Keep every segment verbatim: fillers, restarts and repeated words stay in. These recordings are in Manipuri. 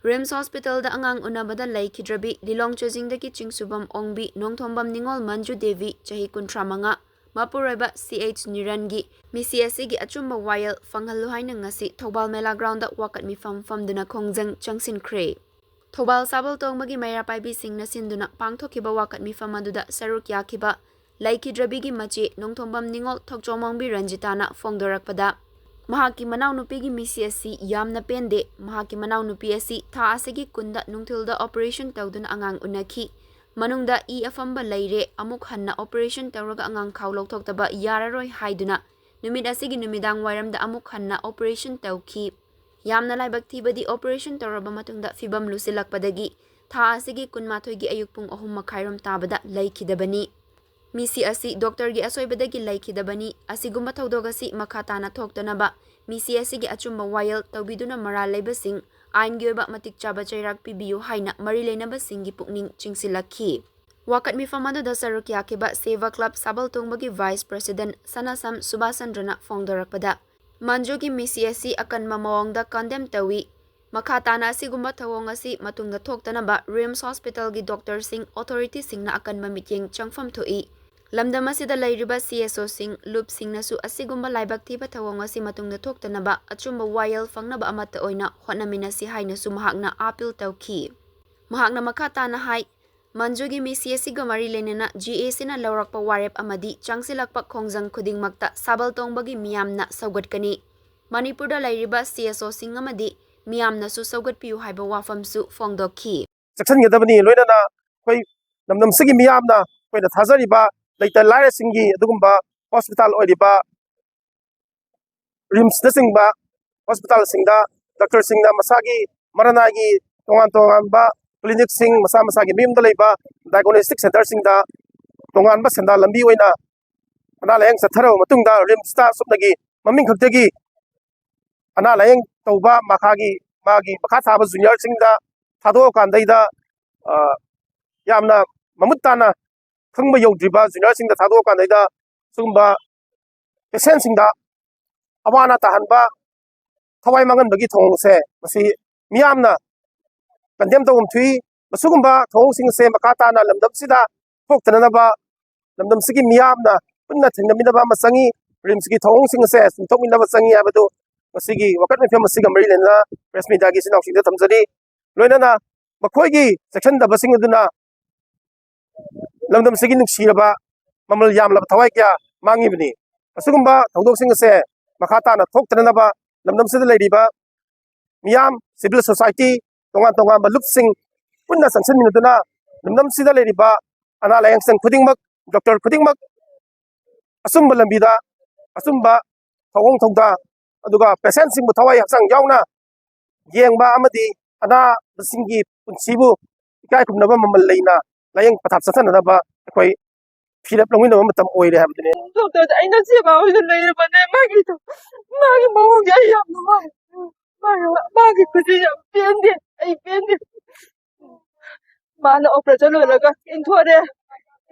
ꯔꯤꯝꯁ ꯍꯣꯁꯄꯤꯇꯥꯜꯗ ꯑꯉꯥꯡ ꯎꯅꯕꯗ ꯂꯩꯈꯤꯗ꯭ꯔꯕꯤ ꯂꯤꯂꯣꯡ ꯆꯦꯖꯤꯡꯗꯒꯤ ꯆꯤꯡꯁꯨꯕꯝ ꯑꯣꯡꯕꯤ ꯅꯣꯡꯊꯣꯝꯕꯝ ꯅꯤꯉꯣꯜ ꯃꯟꯖꯨ ꯗꯦꯕꯤ, ꯆꯍꯤ ꯀꯨꯟꯊ꯭ꯔꯥ ꯃꯉꯥ, ꯃꯄꯨꯔꯣꯏꯕ ꯁꯤ ꯑꯩꯆ ꯅꯤꯔꯟꯒꯤ ꯃꯤꯁꯤ ꯑꯁꯤꯒꯤ ꯑꯆꯨꯝꯕ ꯋꯥꯌꯦꯜ ꯐꯪꯍꯜꯂꯨ ꯍꯥꯏꯅ ꯉꯁꯤ ꯊꯧꯕꯥꯜ ꯃꯦꯂꯥ ꯒ꯭ꯔꯥꯎꯟꯗ ꯋꯥꯀꯠ ꯃꯤꯐꯝ ꯐꯝꯗꯨꯅ ꯈꯣꯡꯖꯪ ꯆꯪꯁꯤꯟꯈ꯭ꯔꯦ꯫ ꯊꯧꯕꯥꯜ ꯁꯥꯕꯜ ꯇꯣꯡꯕꯒꯤ ꯃꯩꯔꯥ ꯄꯥꯏꯕꯤꯁꯤꯡꯅ ꯁꯤꯟꯗꯨꯅ ꯄꯥꯡꯊꯣꯛꯈꯤꯕ ꯋꯥꯀꯠ ꯃꯤꯐꯝ ꯑꯗꯨꯗ ꯁꯔꯨꯛ ꯌꯥꯈꯤꯕ ꯂꯩꯈꯤꯗ꯭ꯔꯕꯤꯒꯤ ꯃꯆꯦ ꯅꯣꯡꯊꯣꯝꯕꯝ ꯅꯤꯉꯣꯜ ꯊꯣꯛꯆꯣꯝ ꯑꯣꯡꯕꯤ ꯔꯟꯖꯤꯇꯥꯅ ꯐꯣꯡꯗꯣꯔꯛꯄꯗ, ꯃꯍꯥꯛꯀꯤ ꯃꯅꯥꯎꯅꯨꯄꯤꯒꯤ ꯃꯤꯁꯤ ꯑꯁꯤ ꯌꯥꯝꯅ ꯄꯦꯟꯗꯦ꯫ ꯃꯍꯥꯛꯀꯤ ꯃꯅꯥꯎꯅꯨꯄꯤ ꯑꯁꯤ ꯊꯥ ꯑꯁꯤꯒꯤ ꯀꯨꯟꯗ ꯅꯨꯡꯊꯤꯜꯗ ꯑꯣꯄꯔꯦꯁꯟ ꯇꯧꯗꯨꯅ ꯑꯉꯥꯡ ꯎꯅꯈꯤ꯫ ꯃꯅꯨꯡꯗ ꯏ ꯑꯐꯝꯕ ꯂꯩꯔꯦ, ꯑꯃꯨꯛ ꯍꯟꯅ ꯑꯣꯄꯔꯦꯁꯟ ꯇꯧꯔꯒ ꯑꯉꯥꯡ ꯈꯥꯎ ꯂꯧꯊꯣꯛꯇꯕ ꯌꯥꯔꯔꯣꯏ ꯍꯥꯏꯗꯨꯅ ꯅꯨꯃꯤꯠ ꯑꯁꯤꯒꯤ ꯅꯨꯃꯤꯗꯥꯡ ꯋꯥꯏꯔꯝꯗ ꯑꯃꯨꯛ ꯍꯟꯅ ꯑꯣꯄꯔꯦꯁꯟ ꯇꯧꯈꯤ꯫ ꯌꯥꯝꯅ ꯂꯥꯏꯕꯛ ꯊꯤꯕꯗꯤ, ꯑꯣꯄꯔꯦꯁꯟ ꯇꯧꯔꯕ ꯃꯇꯨꯡꯗ ꯐꯤꯕꯝ ꯂꯨꯁꯤꯜꯂꯛꯄꯗꯒꯤ ꯊꯥ ꯑꯁꯤꯒꯤ ꯀꯨꯟꯃꯥꯊꯣꯏꯒꯤ ꯑꯌꯨꯛ ꯄꯨꯡ ꯑꯍꯨꯝ ꯃꯈꯥꯏꯔꯣꯝ ꯇꯥꯕꯗ ꯂꯩꯈꯤꯗꯕꯅꯤ꯫ ꯃꯤꯁꯤ ꯑꯁꯤ ꯗꯣꯛꯇꯔꯒꯤ ꯑꯁꯣꯏꯕꯗꯒꯤ ꯂꯩꯈꯤꯗꯕꯅꯤ꯫ ꯑꯁꯤꯒꯨꯝꯕ ꯊꯧꯗꯣꯛ ꯑꯁꯤ ꯃꯈꯥ ꯇꯥꯅ ꯊꯣꯛꯇꯅꯕ ꯃꯤꯁꯤ ꯑꯁꯤꯒꯤ ꯑꯆꯨꯝꯕ ꯋꯥꯌꯦꯜ ꯇꯧꯕꯤꯗꯨꯅ ꯃꯔꯥꯜ ꯂꯩꯕꯁꯤꯡ ꯑꯥꯏꯟꯒꯤ ꯑꯣꯏꯕ ꯃꯇꯤꯛ ꯆꯥꯕ ꯆꯩꯔꯥꯛ ꯄꯤꯕꯤꯌꯨ ꯍꯥꯏꯅ ꯃꯔꯤ ꯂꯩꯅꯕꯁꯤꯡꯒꯤ ꯄꯨꯛꯅꯤꯡ ꯆꯤꯡꯁꯤꯜꯂꯛꯈꯤ꯫ ꯋꯥꯀꯠ ꯃꯤꯐꯝ ꯑꯗꯨꯗ ꯁꯔꯨꯛ ꯌꯥꯈꯤꯕ ꯁꯦꯚꯥ ꯀ꯭ꯂꯕ ꯁꯥꯕꯜ ꯇꯣꯡꯕꯒꯤ ꯚꯥꯏꯁ ꯄ꯭ꯔꯦꯁꯤꯗꯦꯟꯠ ꯁꯅꯥꯁꯝ ꯁꯨꯕꯥꯁꯆꯟꯗ꯭ꯔꯅ ꯐꯣꯡꯗꯣꯔꯛꯄꯗ, ꯃꯟꯖꯨꯒꯤ ꯃꯤꯁꯤ ꯑꯁꯤ ꯑꯀꯟꯕ ꯃꯑꯣꯡꯗ ꯀꯟꯗꯦꯝ ꯇꯧꯏ꯫ ꯃꯈꯥ ꯇꯥꯅ ꯑꯁꯤꯒꯨꯝꯕ ꯊꯧꯑꯣꯡ ꯑꯁꯤ ꯃꯇꯨꯡꯗ ꯊꯣꯛꯇꯅꯕ ꯔꯤꯝꯁ ꯍꯣꯁꯄꯤꯇꯥꯜꯒꯤ ꯗꯣꯛꯇꯔꯁꯤꯡ, ꯑꯣꯊꯣꯔꯤꯇꯤꯁꯤꯡꯅ ꯑꯀꯟꯕ ꯃꯤꯠꯌꯦꯡ ꯆꯪꯐꯝ ꯊꯣꯛꯏ꯫ ꯂꯝꯗꯝ ꯑꯁꯤꯗ ꯂꯩꯔꯤꯕ ꯁꯤ ꯑꯦꯁ ꯑꯣꯁꯤꯡ, ꯂꯨꯞꯁꯤꯡꯅꯁꯨ ꯑꯁꯤꯒꯨꯝꯕ ꯂꯥꯏꯕꯛ ꯊꯤꯕ ꯊꯧꯑꯣꯡ ꯑꯁꯤ ꯃꯇꯨꯡꯗ ꯊꯣꯛꯇꯅꯕ ꯑꯆꯨꯝꯕ ꯋꯥꯌꯦꯜ ꯐꯪꯅꯕ ꯑꯃꯠꯇ ꯑꯣꯏꯅ ꯍꯣꯠꯅꯃꯤꯟꯅꯁꯤ ꯍꯥꯏꯅꯁꯨ ꯃꯍꯥꯛꯅ ꯑꯥꯄꯤꯜ ꯇꯧꯈꯤ꯫ ꯃꯍꯥꯛꯅ ꯃꯈꯥ ꯇꯥꯅ ꯍꯥꯏ, ꯃꯟꯖꯨꯒꯤ ꯃꯤꯁꯤ ꯑꯁꯤꯒ ꯃꯔꯤ ꯂꯩꯅꯅ ꯖꯤ ꯑꯦ ꯁꯤꯅ ꯂꯧꯔꯛꯄ ꯋꯥꯔꯦꯞ ꯑꯃꯗꯤ ꯆꯪꯁꯤꯜꯂꯛꯄ ꯈꯣꯡꯖꯪ ꯈꯨꯗꯤꯡꯃꯛꯇ ꯁꯥꯕꯜ ꯇꯣꯡꯕꯒꯤ ꯃꯤꯌꯥꯝꯅ ꯁꯧꯒꯠꯀꯅꯤ꯫ ꯃꯅꯤꯄꯨꯔꯗ ꯂꯩꯔꯤꯕ ꯁꯤ ꯑꯦꯁ ꯑꯣꯁꯤꯡ ꯑꯃꯗꯤ ꯃꯤꯌꯥꯝꯅꯁꯨ ꯁꯧꯒꯠꯄꯤꯌꯨ ꯍꯥꯏꯕ ꯋꯥꯐꯝꯁꯨ ꯐꯣꯡꯗꯣꯛꯈꯤ꯫ ꯆꯦꯛꯁꯤꯟꯒꯗꯕꯅꯤ꯫ ꯂꯣꯏꯅꯅ ꯑꯩꯈꯣꯏ ꯂꯝꯗꯝꯁꯤꯒꯤ ꯃꯤꯌꯥꯝꯅ ꯑꯩꯈꯣꯏꯅ ꯊꯥꯖꯔꯤꯕ ꯂꯩꯇ ꯂꯥꯏꯔꯁꯤꯡꯒꯤ ꯑꯗꯨꯒꯨꯝꯕ ꯍꯣꯁꯄꯤꯇꯥꯜ ꯑꯣꯏꯔꯤꯕ ꯔꯤꯝꯁꯅꯆꯤꯡꯕ ꯍꯣꯁꯄꯤꯇꯥꯜꯁꯤꯡꯗ ꯗꯣꯛꯇꯔꯁꯤꯡꯅ ꯃꯁꯥꯒꯤ ꯃꯔꯅꯥꯏꯒꯤ ꯇꯣꯉꯥꯟ ꯇꯣꯉꯥꯟꯕ ꯀ꯭ꯂꯤꯅꯤꯛꯁꯤꯡ, ꯃꯁꯥ ꯃꯁꯥꯒꯤ ꯃꯌꯨꯝꯗ ꯂꯩꯕ ꯗꯥꯏꯒꯣꯅꯣꯁꯇꯤꯛ ꯁꯦꯟꯇꯔꯁꯤꯡꯗ ꯇꯣꯉꯥꯟꯕ ꯁꯦꯟꯗꯥꯟ ꯂꯝꯕꯤ ꯑꯣꯏꯅ ꯑꯅꯥ ꯂꯥꯌꯦꯡ ꯆꯠꯊꯔꯕ ꯃꯇꯨꯡꯗ ꯔꯤꯝꯁꯇ ꯁꯨꯞꯅꯒꯤ ꯃꯃꯤꯡ ꯈꯛꯇꯒꯤ ꯑꯅꯥ ꯂꯥꯌꯦꯡ ꯇꯧꯕ ꯃꯈꯥꯒꯤ ꯃꯥꯒꯤ ꯃꯈꯥ ꯊꯥꯕ ꯖꯨꯅꯤꯌꯔꯁꯤꯡꯗ ꯊꯥꯗꯣꯛꯑꯀꯥꯟꯗꯩꯗ, ꯑ, ꯌꯥꯝꯅ ꯃꯃꯨꯠ ꯇꯥꯅ ꯈꯪꯕ ꯌꯧꯗ꯭ꯔꯤꯕ ꯖꯨꯅꯤꯌꯔꯁꯤꯡꯗ ꯊꯥꯗꯣꯛꯑꯀꯥꯟꯗꯩꯗ ꯁꯤꯒꯨꯝꯕ ꯄꯦꯁꯦꯟꯁꯤꯡꯗ ꯑꯋꯥ ꯑꯅꯥ ꯇꯥꯍꯟꯕ, ꯊꯋꯥꯏ ꯃꯥꯡꯍꯟꯕꯒꯤ ꯊꯧꯑꯣꯡꯁꯦ ꯃꯁꯤ ꯃꯤꯌꯥꯝꯅ ꯀꯟꯗꯦꯝ ꯇꯧꯐꯝ ꯊꯣꯛꯏ꯫ ꯃꯁꯤꯒꯨꯝꯕ ꯊꯧꯑꯣꯡꯁꯤꯡ ꯑꯁꯦ ꯃꯈꯥ ꯇꯥꯅ ꯂꯝꯗꯝꯁꯤꯗ ꯊꯣꯛꯇꯅꯅꯕ ꯂꯝꯗꯝꯁꯤꯒꯤ ꯃꯤꯌꯥꯝꯅ ꯄꯨꯟꯅ ꯊꯦꯡꯅꯃꯤꯟꯅꯕ ꯑꯃ ꯆꯪꯏ꯫ ꯔꯤꯝꯁꯀꯤ ꯊꯧꯑꯣꯡꯁꯤꯡ ꯑꯁꯦ ꯁꯨꯝꯊꯣꯛꯃꯤꯟꯅꯕ ꯆꯪꯏ ꯍꯥꯏꯕꯗꯨ ꯉꯁꯤꯒꯤ ꯋꯥꯀꯠ ꯃꯤꯐꯝ ꯑꯁꯤꯒ ꯃꯔꯤ ꯂꯩꯅꯅ ꯄ꯭ꯔꯦꯁ ꯃꯤꯗꯤꯌꯥꯒꯤ ꯏꯆꯤꯟ ꯏꯅꯥꯎꯁꯤꯡꯗ ꯊꯝꯖꯔꯤ꯫ ꯂꯣꯏꯅꯅ ꯃꯈꯣꯏꯒꯤ ꯆꯦꯛꯁꯤꯟꯗꯕꯁꯤꯡ ꯑꯗꯨꯅ ꯂꯝꯗꯝꯁꯤꯒꯤ ꯅꯨꯡꯁꯤꯔꯕ ꯃꯃꯜ ꯌꯥꯝꯂꯕ ꯊꯋꯥꯏ ꯀꯌꯥ ꯃꯥꯡꯉꯤꯕꯅꯤ꯫ ꯑꯁꯤꯒꯨꯝꯕ ꯊꯧꯗꯣꯛꯁꯤꯡ ꯑꯁꯦ ꯃꯈꯥ ꯇꯥꯅ ꯊꯣꯛꯇꯅꯅꯕ ꯂꯝꯗꯝꯁꯤꯗ ꯂꯩꯔꯤꯕ ꯃꯤꯌꯥꯝ, ꯁꯤꯚꯤꯜ ꯁꯣꯁꯥꯏꯇꯤ, ꯇꯣꯉꯥꯟ ꯇꯣꯉꯥꯟꯕ ꯂꯨꯞꯁꯤꯡ ꯄꯨꯟꯅ ꯆꯪꯁꯤꯟꯃꯤꯟꯅꯗꯨꯅ ꯂꯝꯗꯝꯁꯤꯗ ꯂꯩꯔꯤꯕ ꯑꯅꯥ ꯂꯥꯌꯦꯡꯁꯪ ꯈꯨꯗꯤꯡꯃꯛ, ꯗꯣꯛꯇꯔ ꯈꯨꯗꯤꯡꯃꯛ ꯑꯆꯨꯝꯕ ꯂꯝꯕꯤꯗ, ꯑꯆꯨꯝꯕ ꯊꯧꯑꯣꯡ ꯊꯧꯗꯥ, ꯑꯗꯨꯒ ꯄꯦꯁꯦꯟꯁꯤꯡꯕꯨ ꯊꯋꯥꯏ ꯍꯛꯆꯥꯡ ꯌꯥꯎꯅ ꯌꯦꯡꯕ ꯑꯃꯗꯤ ꯑꯅꯥꯕꯁꯤꯡꯒꯤ ꯄꯨꯟꯁꯤꯕꯨ ꯏꯀꯥꯏ ꯈꯨꯝꯅꯕ ꯃꯃꯜ ꯂꯩꯅ ꯂꯥꯌꯦꯡ ꯄꯊꯥꯞ ꯆꯠꯊꯅꯅꯕ ꯑꯩꯈꯣꯏ ꯐꯤꯔꯦꯞ ꯂꯧꯃꯤꯟꯅꯕ ꯃꯇꯝ ꯑꯣꯏꯔꯦ ꯍꯥꯏꯕꯗꯨꯅꯤ꯫ ꯗꯣꯛꯇꯔꯗ ꯑꯩꯅ ꯁꯦꯕꯥ ꯑꯣꯏꯅ ꯂꯩꯔꯕꯅꯦ꯫ ꯃꯥꯒꯤꯗꯣ, ꯃꯥꯒꯤ ꯃꯑꯣꯡꯁꯦ ꯑꯩ ꯌꯥꯝ ꯅꯨꯡꯉꯥꯏ꯫ ꯃꯥꯒꯤ, ꯃꯥꯒꯤ ꯈꯨꯖꯤꯟ ꯌꯥꯝ ꯄꯦꯟꯗꯦ꯫ ꯑꯩ ꯄꯦꯟꯗꯦ꯫ ꯃꯥꯅ ꯑꯣꯄꯔꯦꯁꯟ ꯂꯣꯏꯔꯒ ꯏꯟꯊꯣꯔꯦ꯫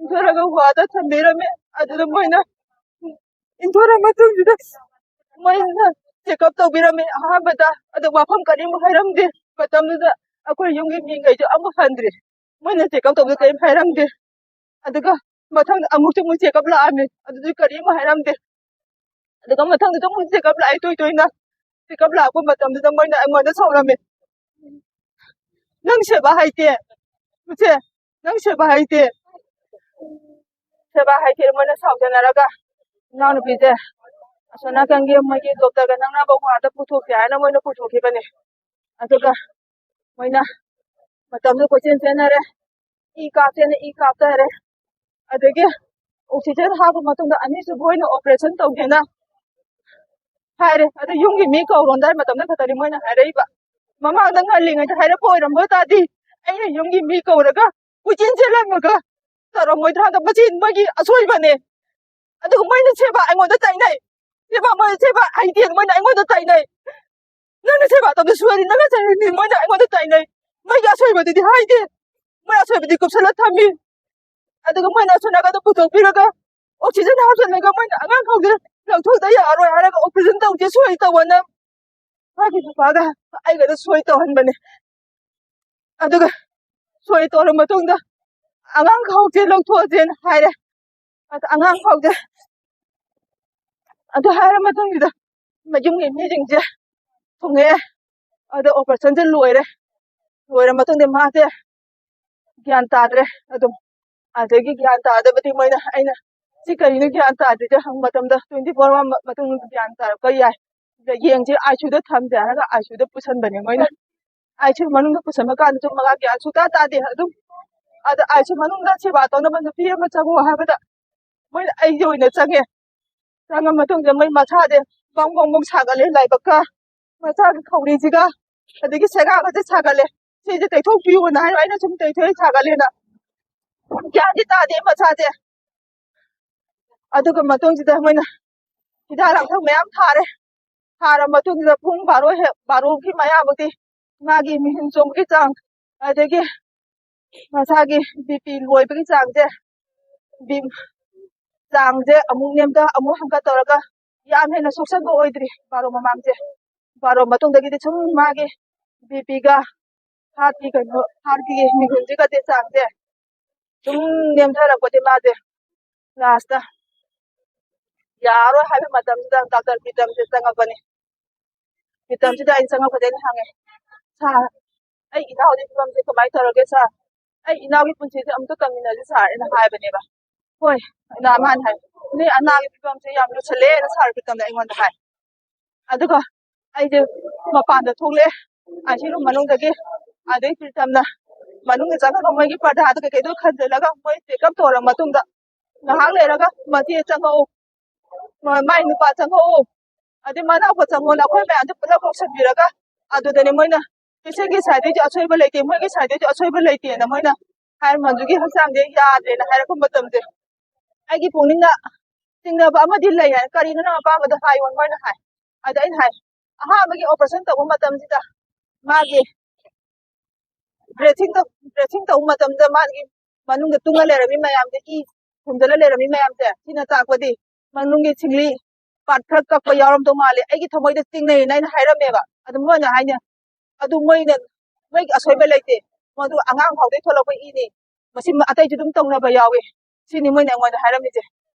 ꯏꯟꯊꯣꯔꯒ ꯋꯥꯗ ꯊꯝꯕꯤꯔꯝꯃꯦ꯫ ꯑꯗꯨꯗ ꯃꯣꯏꯅ ꯏꯟꯊꯣꯔ ꯃꯇꯨꯡꯁꯤꯗ ꯃꯣꯏꯅ ꯆꯦꯛꯑꯞ ꯇꯧꯕꯤꯔꯝꯃꯦ ꯑꯍꯥꯟꯕꯗ꯫ ꯑꯗꯣ ꯋꯥꯐꯝ ꯀꯔꯤꯝ ꯍꯥꯏꯔꯝꯗꯦ꯫ ꯃꯇꯝꯗꯨꯗ ꯑꯩꯈꯣꯏ ꯌꯨꯝꯒꯤ ꯃꯤꯈꯩꯁꯨ ꯑꯃꯨꯛ ꯍꯟꯗ꯭ꯔꯤ꯫ ꯃꯣꯏꯅ ꯆꯦꯛꯑꯞ ꯇꯧꯕꯗ ꯀꯔꯤꯝ ꯍꯥꯏꯔꯝꯗꯦ꯫ ꯑꯗꯨꯒ ꯃꯊꯪꯗ ꯑꯃꯨꯛꯁꯨ ꯑꯃꯨꯛ ꯆꯦꯛꯑꯞ ꯂꯥꯛꯑꯝꯃꯦ꯫ ꯑꯗꯨꯁꯨ ꯀꯔꯤꯝ ꯍꯥꯏꯔꯝꯗꯦ꯫ ꯑꯗꯨꯒ ꯃꯊꯪꯗꯁꯨ ꯑꯃꯨꯛ ꯆꯦꯛꯑꯞ ꯂꯥꯛꯑꯦ ꯇꯣꯏ ꯇꯣꯏꯅ꯫ ꯆꯦꯛꯑꯞ ꯂꯥꯛꯄ ꯃꯇꯝꯗꯨꯗ ꯃꯣꯏꯅ ꯑꯩꯉꯣꯟꯗ ꯁꯥꯎꯔꯝꯃꯦ꯫ "ꯅꯪ ꯁꯦꯕꯥ ꯍꯩꯇꯦ꯫ ꯁꯦ, ꯅꯪ ꯁꯦꯕꯥ ꯍꯩꯇꯦ꯫ ꯁꯦꯕꯥ ꯍꯩꯇꯦ", ꯃꯣꯏꯅ ꯁꯥꯎꯖꯅꯔꯒ ꯏꯅꯥꯎꯅꯨꯄꯤꯁꯦ ꯑꯁꯣꯝ ꯅꯥꯀꯟꯒꯤ ꯃꯣꯏꯒꯤ ꯗꯣꯛꯇꯔꯒ ꯅꯛꯅꯕ ꯋꯥꯔꯗ ꯄꯨꯊꯣꯛꯁꯦ ꯍꯥꯏꯅ ꯃꯣꯏꯅ ꯄꯨꯊꯣꯛꯈꯤꯕꯅꯦ꯫ ꯑꯗꯨꯒ ꯃꯣꯏꯅ ꯃꯇꯝꯗꯨ ꯀꯣꯏꯆꯦꯟ ꯆꯦꯟꯅꯔꯦ꯫ E ꯀꯥꯞꯁꯦꯅ E ꯀꯥꯞꯊꯔꯦ꯫ ꯑꯗꯒꯤ ꯑꯣꯛꯁꯤꯖꯦꯟ ꯍꯥꯞꯄ ꯃꯇꯨꯡꯗ ꯑꯅꯤꯁꯨꯕ ꯑꯣꯏꯅ ꯑꯣꯄꯔꯦꯁꯟ ꯇꯧꯒꯦꯅ ꯍꯥꯏꯔꯦ꯫ ꯑꯗ ꯌꯨꯝꯒꯤ ꯃꯤ ꯀꯧꯔꯣꯟꯗꯥꯏ ꯃꯇꯝꯗ ꯈꯛꯇꯅꯤ ꯃꯣꯏꯅ ꯍꯥꯏꯔꯛꯏꯕ꯫ ꯃꯃꯥꯡꯗ ꯉꯜꯂꯤꯉꯩꯗ ꯍꯥꯏꯔꯛꯄ ꯑꯣꯏꯔꯝꯕ ꯇꯥꯔꯗꯤ ꯑꯩꯅ ꯌꯨꯝꯒꯤ ꯃꯤ ꯀꯧꯔꯒ ꯀꯣꯏꯆꯦꯟ ꯆꯦꯜꯂꯝꯃꯒ ꯇꯧꯔꯝꯃꯣꯏꯗ꯭ꯔꯥ? ꯍꯟꯗꯛ ꯃꯁꯤ ꯃꯣꯏꯒꯤ ꯑꯁꯣꯏꯕꯅꯦ꯫ ꯑꯗꯨꯒ ꯃꯣꯏꯅ ꯁꯦꯕꯥ ꯑꯩꯉꯣꯟꯗ ꯇꯥꯏꯅꯩ꯫ ꯁꯦꯕꯥ ꯃꯣꯏ ꯁꯦꯕꯥ ꯍꯩꯇꯦ, ꯃꯣꯏꯅ ꯑꯩꯉꯣꯟꯗ ꯇꯥꯏꯅꯩ꯫ ꯅꯪꯅ ꯁꯦꯕꯥ ꯇꯧꯕꯗ ꯁꯣꯏꯔꯗꯤ ꯅꯪꯅ ꯆꯩꯔꯅꯤ, ꯃꯣꯏꯅ ꯑꯩꯉꯣꯟꯗ ꯇꯥꯏꯅꯩ꯫ ꯃꯣꯏꯒꯤ ꯑꯁꯣꯏꯕꯗꯨꯗꯤ ꯍꯥꯏꯗꯦ꯫ ꯃꯣꯏ ꯑꯁꯣꯏꯕꯗꯤ ꯀꯨꯞꯁꯜꯂ ꯊꯝꯃꯤ꯫ ꯑꯗꯨꯒ ꯃꯣꯏꯅ ꯑꯁꯣꯝ ꯅꯥꯀꯟꯗ ꯄꯨꯊꯣꯛꯄꯤꯔꯒ ꯑꯣꯛꯁꯤꯖꯦꯟ ꯍꯥꯞꯆꯤꯜꯂꯒ ꯃꯣꯏꯅ ꯑꯉꯥꯡ ꯍꯧꯖꯤꯛ ꯂꯧꯊꯣꯛꯇ ꯌꯥꯔꯣꯏ ꯍꯥꯏꯔꯒ ꯑꯣꯄꯔꯦꯁꯟ ꯇꯧꯁꯦ ꯁꯣꯏ ꯇꯧꯑꯣꯅ ꯃꯥꯒꯤ ꯅꯨꯄꯥꯒ ꯑꯩꯒꯗ ꯁꯣꯏ ꯇꯧꯍꯟꯕꯅꯦ꯫ ꯑꯗꯨꯒ ꯁꯣꯏ ꯇꯧꯔ ꯃꯇꯨꯡꯗ ꯑꯉꯥꯡ ꯈꯥꯎꯁꯦ ꯂꯧꯊꯣꯛꯑꯁꯦꯅ ꯍꯥꯏꯔꯦ꯫ ꯑꯗ ꯑꯉꯥꯡ ꯈꯥꯎꯁꯦ ꯑꯗꯨ ꯍꯥꯏꯔ ꯃꯇꯨꯡꯁꯤꯗ ꯃꯌꯨꯝꯒꯤ ꯃꯤꯁꯤꯡꯁꯦ ꯊꯨꯡꯉꯛꯑꯦ꯫ ꯑꯗ ꯑꯣꯄꯔꯦꯁꯟꯁꯦ ꯂꯣꯏꯔꯦ꯫ ꯂꯣꯏꯔ ꯃꯇꯨꯡꯗ ꯃꯥꯁꯦ ꯒ꯭ꯌꯥꯟ ꯇꯥꯗ꯭ꯔꯦ꯫ ꯑꯗꯨꯝ ꯑꯗꯒꯤ ꯒ꯭ꯌꯥꯟ ꯇꯥꯗꯕꯗꯤ ꯃꯣꯏꯅ, ꯑꯩꯅ ꯁꯤ ꯀꯔꯤꯅꯣ ꯒ꯭ꯌꯥꯟ ꯇꯥꯗ꯭ꯔꯤꯁꯦ ꯍꯪꯕ ꯃꯇꯝꯗ twenty four hour ꯃꯇꯨꯡꯗ ꯒ꯭ꯌꯥꯟ ꯇꯥꯔꯛꯄ ꯌꯥꯏ꯫ ꯑꯗ ꯌꯦꯡꯁꯤ, ICU ꯗ ꯊꯝꯁꯦ ꯍꯥꯏꯔꯒ ICU ꯗ ꯄꯨꯁꯟꯕꯅꯦ ꯃꯣꯏꯅ꯫ ICU ꯃꯅꯨꯡꯗ ꯄꯨꯁꯟꯕ ꯀꯥꯟꯗꯁꯨ ꯃꯉꯥ ꯒ꯭ꯌꯥꯟ ꯁꯨꯛꯇꯥ ꯇꯥꯗꯦ꯫ ꯑꯗꯨꯝ ꯑꯗ ICU ꯃꯅꯨꯡꯗ ꯁꯦꯕꯥ ꯇꯧꯅꯕ ꯅꯨꯄꯤ ꯑꯃ ꯆꯪꯉꯣ ꯍꯥꯏꯕꯗ ꯃꯣꯏꯅ ꯑꯩꯒꯤ ꯑꯣꯏꯅ ꯆꯪꯉꯦ꯫ ꯆꯪꯉ ꯃꯇꯨꯡꯗ ꯃꯣꯏ ꯃꯁꯥꯁꯦ ꯕꯪ ꯕꯪ ꯕꯪ ꯁꯥꯒꯠꯂꯦ, ꯂꯥꯏꯕꯛꯀ ꯃꯁꯥꯒꯤ ꯈꯧꯔꯤꯁꯤꯒ, ꯑꯗꯒꯤ ꯁꯦꯒꯥꯒꯁꯦ ꯁꯥꯒꯠꯂꯦ꯫ ꯁꯤꯁꯦ ꯇꯩꯊꯣꯛꯄꯤꯌꯣꯅ ꯍꯥꯏꯔꯣ, ꯑꯩꯅ ꯁꯨꯝ ꯇꯩꯊꯣꯛꯑꯦ, ꯁꯥꯒꯠꯂꯦꯅ꯫ ꯒ꯭ꯌꯥꯟꯗꯤ ꯇꯥꯗꯦ ꯃꯁꯥꯁꯦ꯫ ꯑꯗꯨꯒ ꯃꯇꯨꯡꯁꯤꯗ ꯃꯣꯏꯅ ꯍꯤꯗꯥꯛ ꯂꯥꯡꯊꯛ ꯃꯌꯥꯝ ꯊꯥꯔꯦ꯫ ꯊꯥꯔ ꯃꯇꯨꯡꯁꯤꯗ ꯄꯨꯡ ꯕꯥꯔꯣ ꯍꯦꯛ, ꯕꯥꯔꯣꯒꯤ ꯃꯌꯥꯃꯨꯛꯇꯤ ꯃꯥꯒꯤ ꯃꯤꯍꯨꯟ ꯆꯣꯡꯕꯒꯤ ꯆꯥꯡ, ꯑꯗꯒꯤ ꯃꯁꯥꯒꯤ BP ꯂꯣꯏꯕꯒꯤ ꯆꯥꯡꯁꯦ, ꯆꯥꯡꯁꯦ ꯑꯃꯨꯛ ꯅꯦꯝꯊ ꯑꯃꯨꯛ ꯍꯦꯟꯒꯠ ꯇꯧꯔꯒ ꯌꯥꯝ ꯍꯦꯟꯅ ꯁꯣꯛꯆꯟꯕ ꯑꯣꯏꯗ꯭ꯔꯤ꯫ ꯕꯥꯔꯣ ꯃꯃꯥꯡꯁꯦ, ꯕꯥꯔꯣ ꯃꯇꯨꯡꯗꯒꯤꯗꯤ ꯁꯨꯝ ꯃꯥꯒꯤ BPꯒ heartꯀꯤ ꯀꯩꯅꯣ, heartꯀꯤ ꯃꯤꯍꯨꯟꯁꯤꯒꯗꯤ ꯆꯥꯡꯁꯦ ꯁꯨꯝ ꯅꯦꯝꯊꯔꯛꯄꯗꯤ ꯃꯥꯁꯦ lastꯇ ꯌꯥꯔꯣꯏ ꯍꯥꯏꯕ ꯃꯇꯝꯁꯤꯗ ꯗꯥꯛꯇꯔ ꯄ꯭ꯔꯤꯇꯝꯁꯦ ꯆꯪꯉꯛꯄꯅꯤ꯫ ꯄ꯭ꯔꯤꯇꯝꯁꯤꯗ ꯑꯩꯅ ꯆꯪꯉꯛꯄꯗ ꯑꯩꯅ ꯍꯪꯉꯦ, "ꯁꯥꯔ, ꯑꯩ ꯏꯅꯥꯎꯒꯤ ꯐꯤꯕꯝꯁꯦ ꯀꯃꯥꯏꯅ ꯇꯧꯔꯒꯦ ꯁꯥꯔ? ꯑꯩ ꯏꯅꯥꯎꯒꯤ ꯄꯨꯟꯁꯤꯁꯦ ꯑꯃꯨꯛꯇ ꯀꯪꯃꯤꯟꯅꯁꯤ ꯁꯥꯔ" ꯑꯩꯅ ꯍꯥꯏꯕꯅꯦꯕ꯫ "ꯍꯣꯏ", ꯑꯩꯅ ꯃꯥꯅ ꯍꯥꯏ, "ꯅꯣꯏ ꯑꯅꯥꯒꯤ ꯐꯤꯕꯝꯁꯦ ꯌꯥꯝ ꯂꯨꯁꯜꯂꯦꯅ ꯁꯥꯔ ꯄ꯭ꯔꯤꯇꯝꯅ ꯑꯩꯉꯣꯟꯗ ꯍꯥꯏ꯫ ꯑꯗꯨꯒ ꯑꯩꯁꯦ ꯃꯄꯥꯟꯗ ꯊꯣꯛꯂꯛꯑꯦ ICU ꯃꯅꯨꯡꯗꯒꯤ꯫ ꯑꯗꯩ ꯄ꯭ꯔꯤꯇꯝꯅ ꯃꯅꯨꯡꯗ ꯆꯪꯉꯒ ꯃꯣꯏꯒꯤ ꯄꯔꯗꯥꯗ ꯀꯩꯀꯩꯗꯣ ꯈꯟꯖꯤꯜꯂꯒ ꯃꯣꯏ check up ꯇꯧꯔ ꯃꯇꯨꯡꯗ ꯉꯥꯏꯍꯥꯛ ꯂꯩꯔꯒ ꯃꯆꯦ ꯆꯪꯉꯛꯎ, ꯃ-, ꯃꯥꯏ ꯅꯨꯄꯥ ꯆꯪꯉꯛꯎ, ꯑꯗꯩ ꯃꯅꯥꯎꯄꯥ ꯆꯪꯉꯛꯑꯣꯅ ꯑꯩꯈꯣꯏ ꯃꯌꯥꯝꯁꯦ ꯄꯨꯂꯞ ꯀꯧꯁꯟꯕꯤꯔꯒ ꯑꯗꯨꯗꯅꯦ ꯃꯣꯏꯅ patientꯀꯤ sideꯇꯩꯁꯨ ꯑꯁꯣꯏꯕ ꯂꯩꯇꯦ, ꯃꯣꯏꯒꯤ sideꯇꯩꯁꯨ ꯑꯁꯣꯏꯕ ꯂꯩꯇꯦꯅ ꯃꯣꯏꯅ ꯍꯥꯏ, ꯃꯟꯖꯨꯒꯤ ꯍꯛꯆꯥꯡꯁꯦ ꯌꯥꯗ꯭ꯔꯦꯅ ꯍꯥꯏꯔꯛꯄ ꯃꯇꯝꯁꯦ ꯑꯩꯒꯤ ꯄꯨꯛꯅꯤꯡꯗ ꯆꯤꯡꯅꯕ ꯑꯃꯗꯤ ꯂꯩ ꯍꯥꯏ, "ꯀꯔꯤꯅꯣ ꯅꯪ ꯑꯄꯥꯝꯕꯗꯣ ꯍꯥꯏꯌꯣꯅ" ꯃꯣꯏꯅ ꯍꯥꯏ꯫ ꯑꯗ ꯑꯩꯅ ꯍꯥꯏ, "ꯑꯍꯥꯟꯕꯒꯤ operation ꯇꯧꯕ ꯃꯇꯝꯁꯤꯗ ꯃꯥꯒꯤ dressing ꯇꯧ-, dressing ꯇꯧꯕ ꯃꯇꯝꯗ ꯃꯥꯒꯤ ꯃꯅꯨꯡꯗ ꯇꯨꯡꯉ ꯂꯩꯔꯝꯃꯤ ꯃꯌꯥꯝꯁꯦ, ꯏ ꯊꯨꯝꯖꯤꯜꯂ ꯂꯩꯔꯝꯃꯤ ꯃꯌꯥꯝꯁꯦ, ꯁꯤꯅ ꯇꯥꯛꯄꯗꯤ ꯃꯅꯨꯡꯒꯤ ꯁꯤꯡꯂꯤ part ꯈꯔ ꯀꯛꯄ ꯌꯥꯎꯔꯝꯗꯧ ꯃꯥꯜꯂꯦ, ꯑꯩꯒꯤ ꯊꯃꯣꯏꯗ ꯆꯤꯡꯅꯩꯅ" ꯑꯩꯅ ꯍꯥꯏꯔꯝꯃꯦꯕ꯫ ꯑꯗꯨ ꯃꯣꯏꯅ ꯍꯥꯏꯅꯦ, "ꯑꯗꯨ ꯃꯣꯏꯅ ꯃꯣꯏꯒꯤ ꯑꯁꯣꯏꯕ ꯂꯩꯇꯦ꯫ ꯃꯗꯨ ꯑꯉꯥꯡ ꯐꯥꯎꯗꯩ ꯊꯣꯛꯂꯛꯄ ꯏꯅꯤ꯫ ꯃꯁꯤ ꯑꯇꯩꯁꯨ ꯑꯗꯨꯝ ꯇꯧꯅꯕ ꯌꯥꯎꯏ꯫ ꯁꯤꯅꯤ ꯃꯣꯏꯅ ꯑꯩꯉꯣꯟꯗ ꯍꯥꯏꯔꯝꯃꯤꯁꯦ꯫